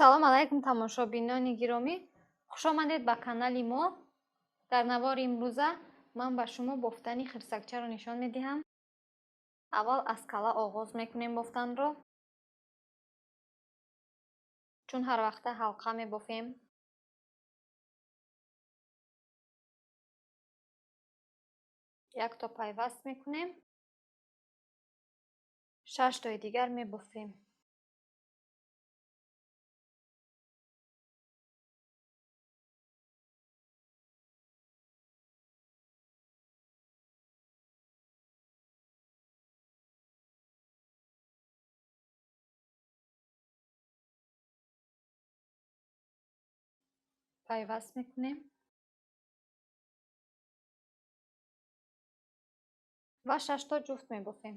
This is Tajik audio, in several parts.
Салом алайкум, тамошобинони гиромӣ, хуш омадед ба канали мо. Дар навори имрӯза ман ба шумо бофтани хирсакчаро нишон медиҳам. Аввал аз кала оғоз мекунем бофтанро, чун ҳар вақта ҳалқа мебофем. Якто пайваст мекунем, шаштои дигар мебофем. Пайваст мекунем ва шашто ҷуфт мебофем.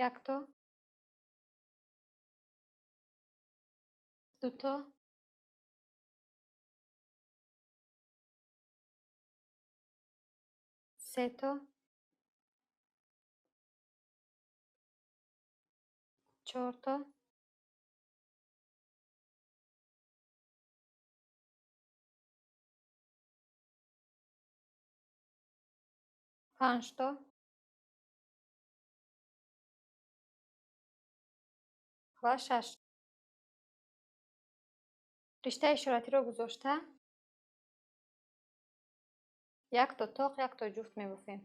Якто, дуто, сето, чорто, панҷто ва шаш. Риштаи ишоратиро гузошта якто тоқ, якто ҷуфт мебофем.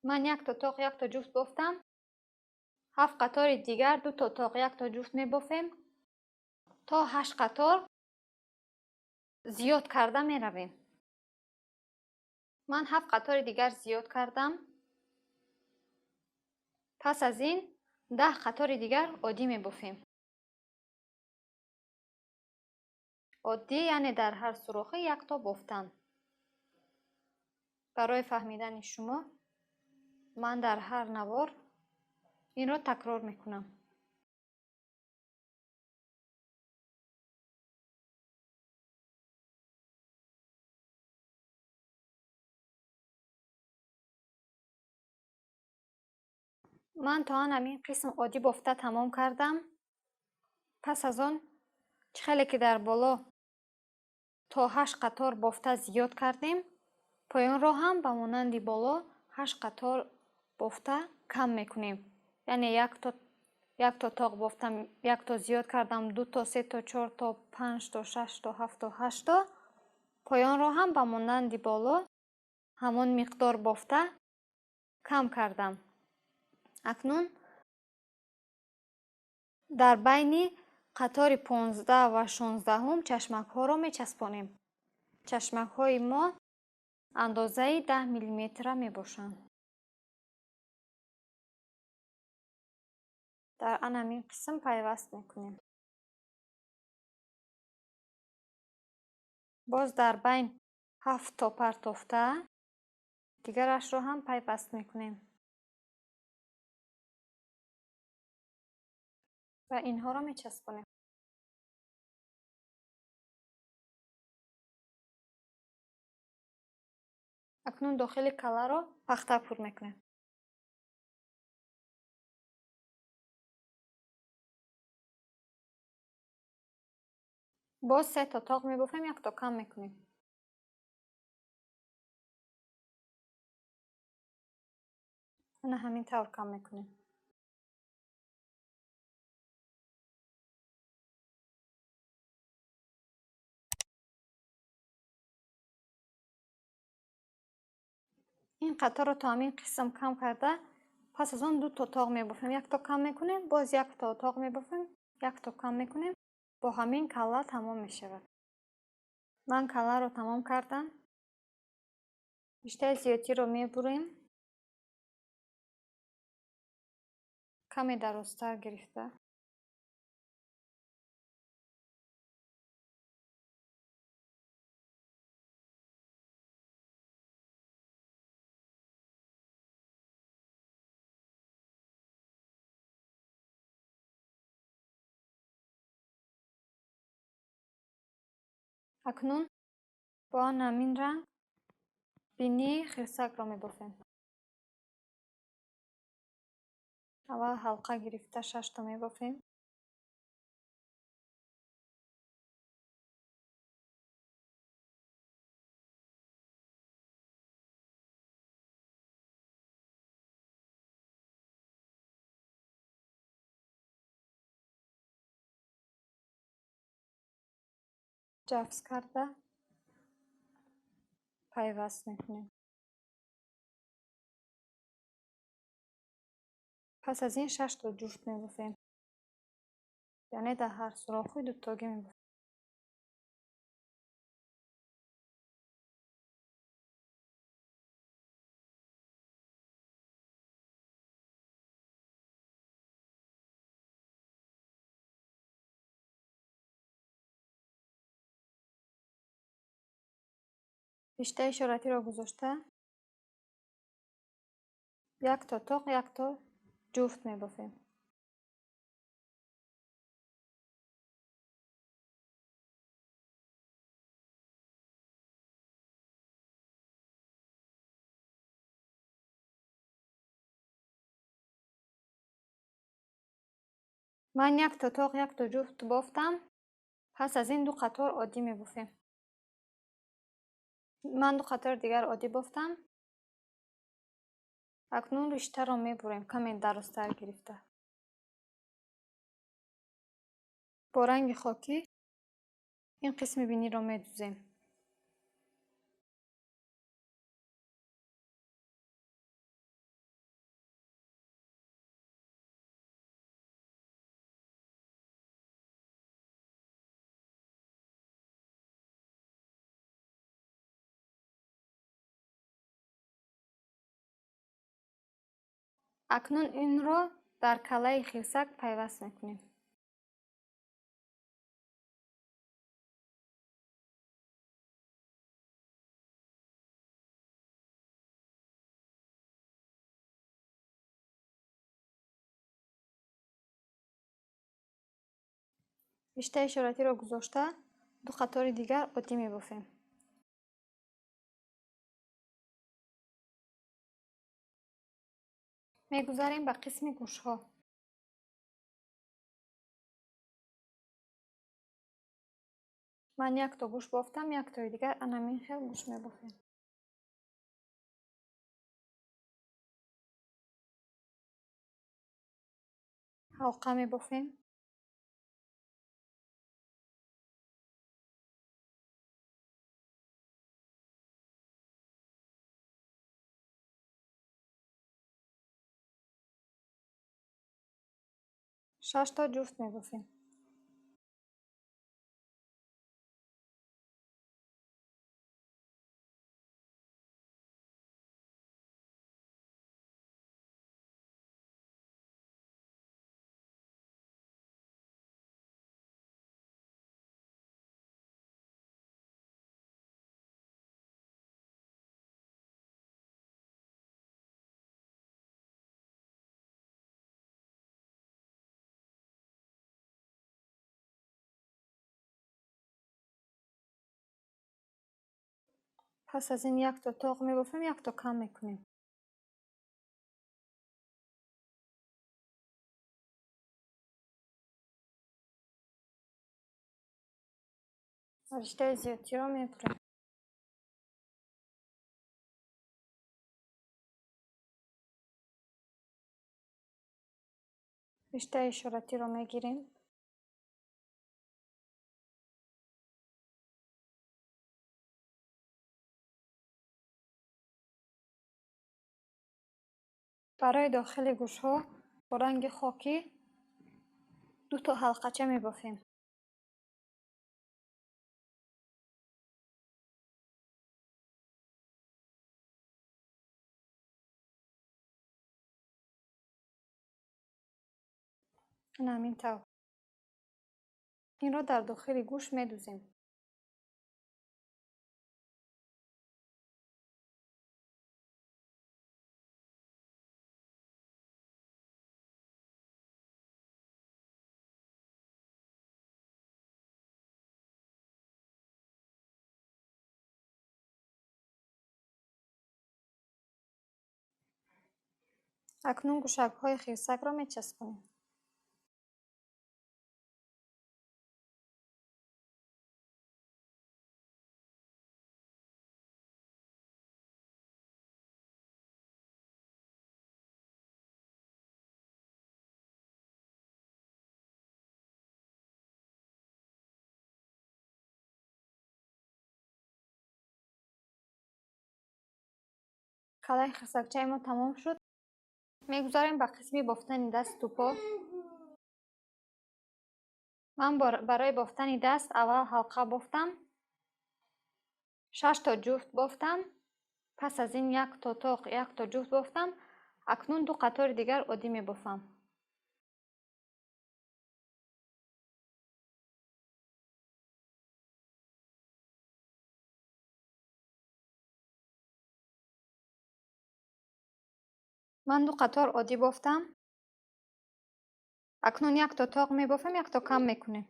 Ман якто тоқ, якто ҷуфт бофтам. Ҳафт қатори дигар дуто тоқ, якто ҷуфт мебофем. То ҳашт қатор зиёд карда меравем. Ман ҳафт қатори дигар зиёд кардам. Пас аз ин 10 қатори дигар оддӣ мебофем. Оддӣ яъне дар ҳар сурохӣ якто бофтан. Барои фаҳмидани шумо ман дар ҳар навор инро такрор мекунам. Ман то ан ҳамин қисм оддӣ бофта тамом кардам. Пас аз он чӣ хеле ки дар боло то ҳашт қатор бофта зиёд кардем, поёнро ҳам ба монанди боло ҳашт қатор бофта кам мекунем. Яъне якто тоқ бофтам, якто зиёд кардам, дуто, сето, чорто, панҷто, шашто, ҳафто, ҳашто. Поёнро ҳам ба монанди боло ҳамон миқдор бофта кам кардам. Акнун дар байни қатори 15 ва 16 чашмакҳоро мечаспонем. Чашмакҳои мо андозаи 10 миллиметра мебошанд. Дар ан ҳамин қисм пайваст мекунем. Боз дар байн ҳафт то партофта дигарашро ҳам пайваст мекунем ва инҳоро мечаспонем. Акнун дохили каларо пахта пур мекунем. Боз се то тоқ мебофем, якто кам мекунем. Ана ҳамин тавр кам мекунем. Ин қаторро то ҳамин қисм кам карда, пас аз он ду то тоқ мебофем, якто кам мекунем, боз як то тоқ мебофем, якто кам мекунем. Бо ҳамин калла тамом мешавад. Ман калларо тамом кардам. Риштаи зиёдтиро мебурем. Каме дарозтар гирифта. Акнун бо ҳамин ранг бинии хирсакро мебофем. Аввал ҳалқа гирифта 6 то мебофем. Ҷафс карда пайваст мекунем. Пас аз ин 6 то ҷуфт мебофем. Яъне дар ҳар сурохи дутогӣ мебофем. Риштаи ишоратиро гузошта якто тоқ, якто ҷуфт мебофем. Ман якто тоқ, якто ҷуфт бофтам. Пас аз ин 2 қатор оддӣ мебофем. Ман 2 қатори дигар оддӣ бофтам. Акнун риштаро мебурем, каме дарозтар гирифта. Бо ранги хокӣ ин қисми биниро медӯзем. Акнун инро дар каллаи хирсак пайваст мекунем. Риштаи ишоратиро гузошта 2 қатори дигар оддӣ мебофем. Мегузарем ба қисми гӯшҳо. Ман якто гӯш бофтам, яктои дигар анамин хел гӯш мебофем. Ҳалқа мебофем. 6 то ҷуфт мебофем. Пас аз ин якто тоқ мебофем, якто кам мекунем. Риштаи зиёдтиро мебурем. Риштаи ишоратиро мегирем. Барои дохили гӯшҳо бо ранги хокӣ 2 то ҳалқача мебофем. Ана ҳамин тавр. Инро дар дохили гӯш медӯзем. Акнун гӯшакҳои хирсакро мечаспонем. Калаи хирсакчаи мо тамом шуд. Мегузарем ба қисми бофтани дасту по. Ман барои бофтани даст аввал ҳалқа бофтам, 6 то ҷуфт бофтам, пас аз ин 1 то тоқ, 1 то ҷуфт бофтам. Акнун 2 қатори дигар оддӣ мебофам. Ман 2 қатор оддӣ бофтам. Акнун 1 то тоқ мебофем, 1 то кам мекунем.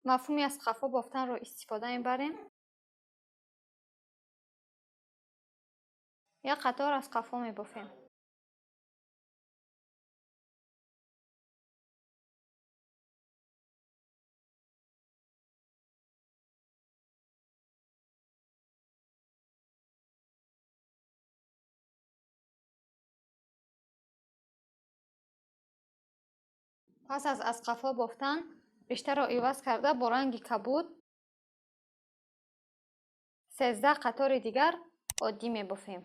Мафҳуми аз қафо бофтанро истифода мебарем. Як қатор аз қафо мебофем. Пас аз қафо бофтан риштаро иваз карда бо ранги кабуд 13 қатори дигар оддӣ мебофем.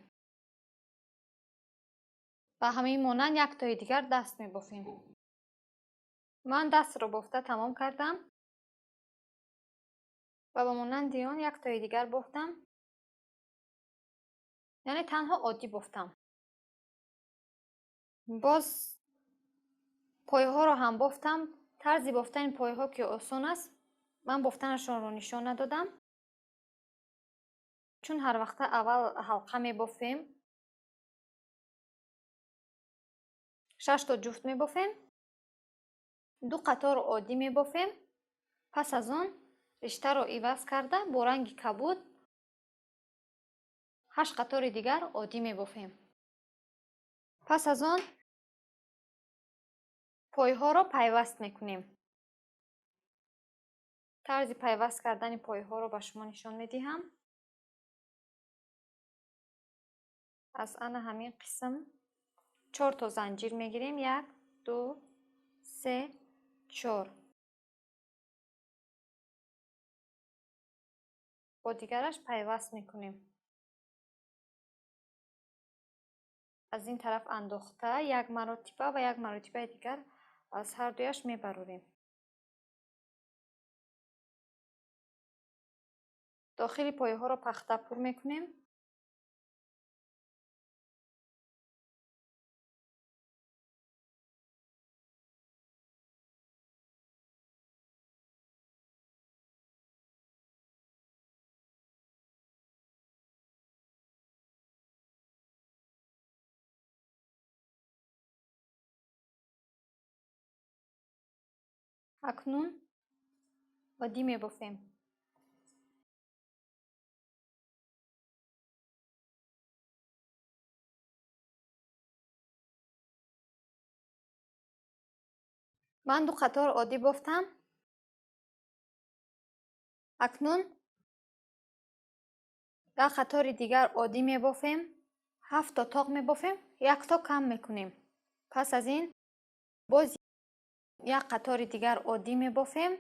Ба ҳамин монанд як тои дигар даст мебофем. Ман дастро бофта тамом кардам ва ба монанди он як тои дигар бофтам, яъне танҳо оддӣ бофтам. Боз пойҳоро ҳам бофтам. Тарзи бофтани пойҳо ки осон аст, ман бофтанашонро нишон надодам, чун ҳар вақта аввал ҳалқа мебофем, 6 то ҷуфт мебофем, 2 қатор оддӣ мебофем, пас аз он риштаро иваз карда бо ранги кабуд 8 қатори дигар оддӣ мебофем. Пас аз он пойҳоро пайваст мекунем. Тарзи пайваст кардани пойҳоро ба шумо нишон медиҳам. Аз ана ҳамин қисм 4 то занҷир мегирем. 1, 2, 3, 4. Бо дигараш пайваст мекунем. Аз ин тараф андохта як маротиба ва як маротибаи дигар аз ҳар дуяш мебарорем. Дохили пойҳоро пахта пур мекунем. Акнун оддӣ мебофем. Ман 2 қатор оддӣ бофтам. Акнун як қатори дигар оддӣ мебофем, 7 то тоқ мебофем, 1 то кам мекунем. Пас аз ин боз як қатори дигар оддӣ мебофем,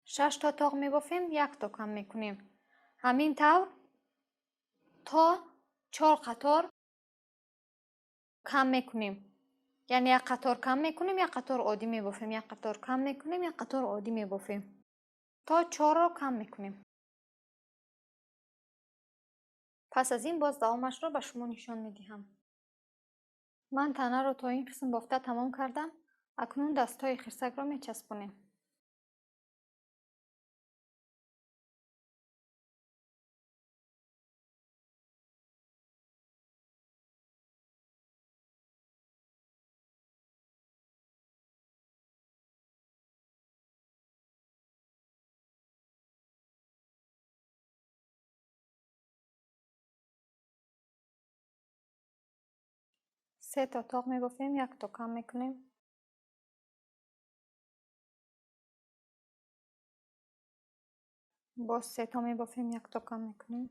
6 то тоқ мебофем, 1 то кам мекунем. Ҳамин тавр то 4 қатор кам мекунем. Яъне як қатор кам мекунем, як қатор оддӣ мебофем, як қатор кам мекунем, як қатор оддӣ мебофем. То 4-ро кам мекунем. Пас аз ин боз давомашро ба шумо нишон медиҳам. Ман танаро то ин қисм бофта тамом кардам. Акнун дастҳои хирсакро мечаспонем. Се то тоқ мебофем, як то кам мекунем. Боз се то мебофем, як то кам мекунем.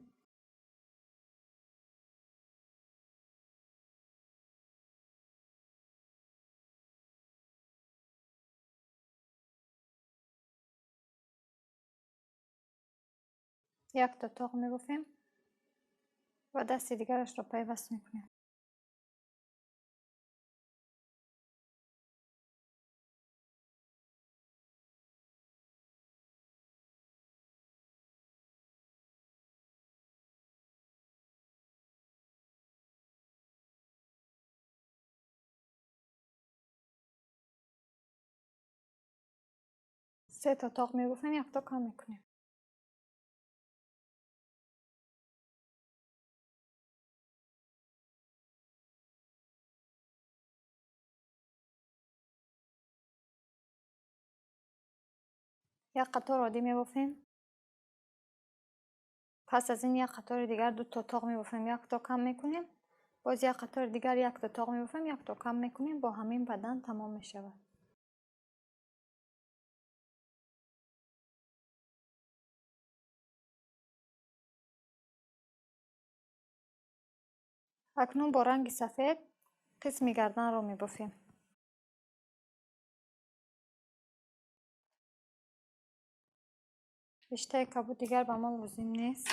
Як то тоқ мебофем ва дасти дигарашро пайваст мекунем. Се то тоқ мебофем, як то кам мекунем. Як қатор оддӣ мебофем. Пас аз ин як қатори дигар ду то тоқ мебофем, як то кам мекунем. Боз як қатори дигар як то тоқ мебофем, як то кам мекунем. Бо ҳамин бадан тамом мешавад. Акнун бо ранги сафед қисми гарданро мебофем. Риштаи кабуд дигар ба мо лозим нест.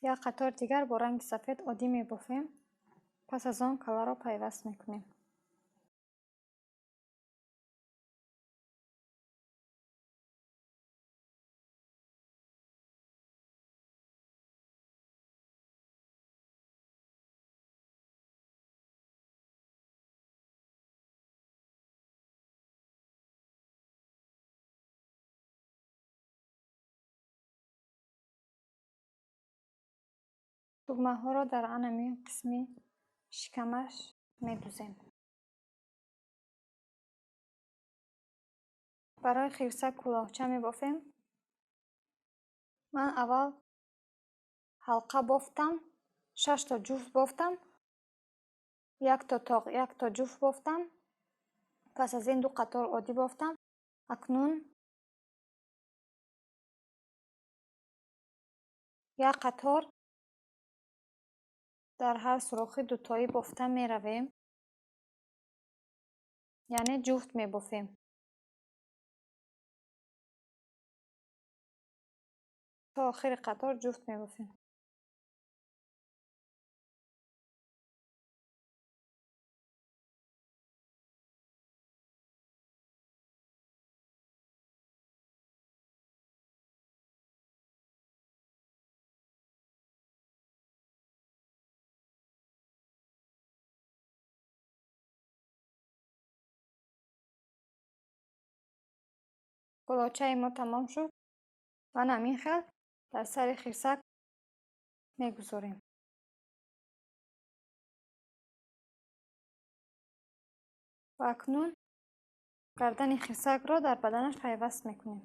Як қатор дигар бо ранги сафед оддӣ мебофем. Пас аз он каларо пайваст мекунем. Тугмаҳоро дар анами қисми шикамаш медузем. Барои хирсак кулоҳча мебофем. Ман аввал ҳалқа бофтам, 6 то ҷуфт бофтам, як то тоқ, як то ҷуфт бофтам. Пас аз ин ду қатор оддӣ бофтам. Акнун як қатор дар ҳар сурохи дутоӣ бофта меравем, яъне ҷуфт мебофем. То охири қатор ҷуфт мебофем. Кулоҳчаи мо тамом шуд ва ҳамин хел дар сари хирсак мегузорем. Ва акнун гардани хирсакро дар баданаш пайваст мекунем.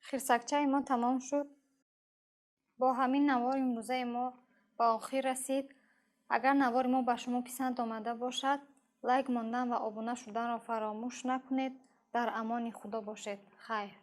Хирсакчаи мо тамом шуд. Бо ҳамин навор имрӯзаи мо ба охир расид. Агар навори мо ба шумо писанд омада бошад, лайк мондан ва обуна шуданро фаромӯш накунед. Дар амони Худо бошед. Хайр.